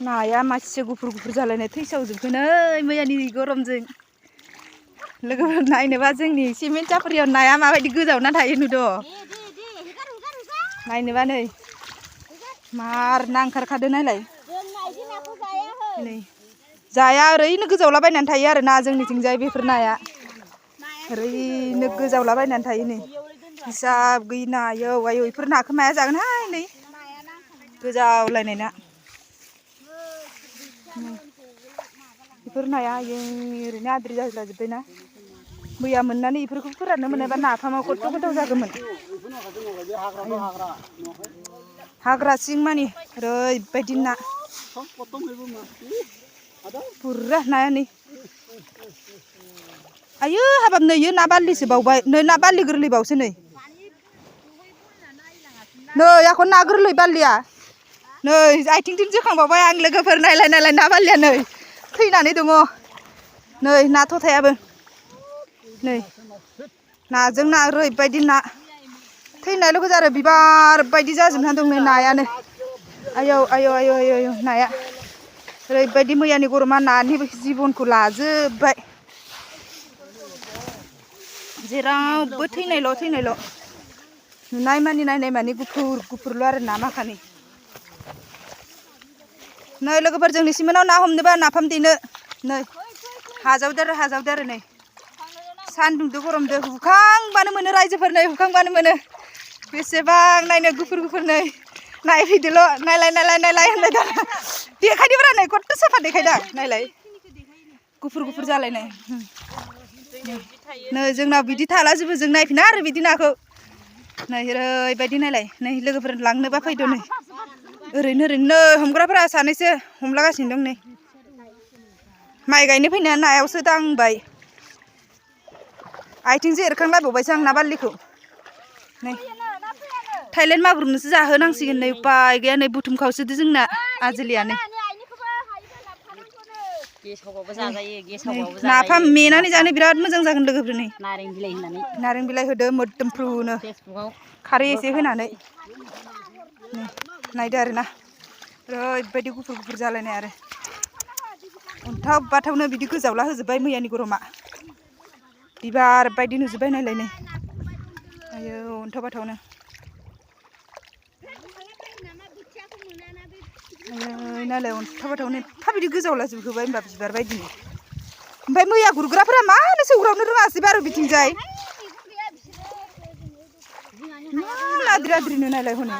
नाया मासे गुफुर गुफुर जालायनाय थैसावजोबखोनो मैयानि गरमजों लोगोफोर नायनोबा जोंनि सिमेन्ट चापरियाव नाया माबायदि गोजावना थायो नुदो नायनोबा नै मार ना ओंखारखादो नायलाय नै जाया ओरैनो गोजावलाबायनानै थायो आरो ना जोंनिथिंजाय बेफोर नाया ओरैनो गोजावलाबायनानै थायो नै हिसाब गैयि ना आयौ आयौ बेफोर नाखौ माया जागोनहाय नै गोजावलायनाय ना बेफोर नाया ओरैनो आद्रि जाजोबबाय ना मैया मोननानै बेफोरखौ फोराननो मोनोबा नाफामाव खथ' गोथाव जागौमोन हाग्रा सिं मानि ओरैबायदि ना बुरजा नाया नै आयौ हाबाब नै ना बारलिसो बावबाय नै ना बारलि गोरलैबावसो नै आख' ना गोरलै बारलिया नै आथिंथिं जोखांबावबाय आं लोगोफोर नायलाय नायलाय ना बारलिया नै थैनानै दङ नै ना थथायाबो नै नाजों ना ओरैबायदि ना थैनायल' गोजा आरो बिबार बायदि जाजोबना दं नै नायानो आयौ आयौ आयौ आयौ आयौ नाया ओरैबायदि मैयानि गरमा नानि जिबनखौ लाजोबबाय जेरावबो थैनायल' नुनाय मानि नायनाय मानि गुफुर गुफुरल' आरो ना माखानि नै लोगोफोर जोंनि सिमेन्टआव ना हमनोबा नाफाम देनो नै हाजावदो आरो नै सान्दुंदो गरमदो हुखांबानो मोनो रायजोफोर नै हुखांबानो मोनो बेसेबां नायनो गुफुर गुफुर नै नायफैदोल' नायलाय नायलाय नायलाय होनलाय देखायदोब्रा नै खथ्थ' साफा देखायदा नायलाय गुफुर गुफुर जालायनाय नै जोंनाव बिदि थाला जेबो जों नायफिना आरो बिदि नाखौ नै ओरैबायदि नायलाय नै लोगोफोर लांनोबा फैद' नै ओरैनो हमग्राफोरा सानैसो हमलागासिनो दं नै माइ गायनो फैनाया नायावसो दांबाय आथिंसो एरखांलायबावबायसो आं ना बारलिखौ नै थाइलेण्ड मागुरनोसो जाहोनांसिगोन नै उपाय गैया नै बुथुम खावसोदो जोंना आजोलिया नै नाफाम मेनानै जानो बिराद मोजां जागोन लोगोफोर नै नारें बिलाइ होदो मोदोमफ्रुनो खारै एसे होनानै नायदो आरो ना ओरैबायदि गुफुर गुफुर जालायनाय आरो अन्थाव बाथावनो बिदि गोजावला होजोब्बाय मैयानि गरमा बिबार बायदि नुजोब्बाय नायलाय नै आयौ अन्थाव बाथावनो नायलाय अन्थाव बाथावनो एफा बिदि गोजावला जोबहोबाय होनबा बिबार बायदिनो ओमफ्राय मैया गुरग्राफोरा मानो सौग्रावनो रोङासै बारु बिथिंजाय आद्रि आद्रिनो नायलाय हनै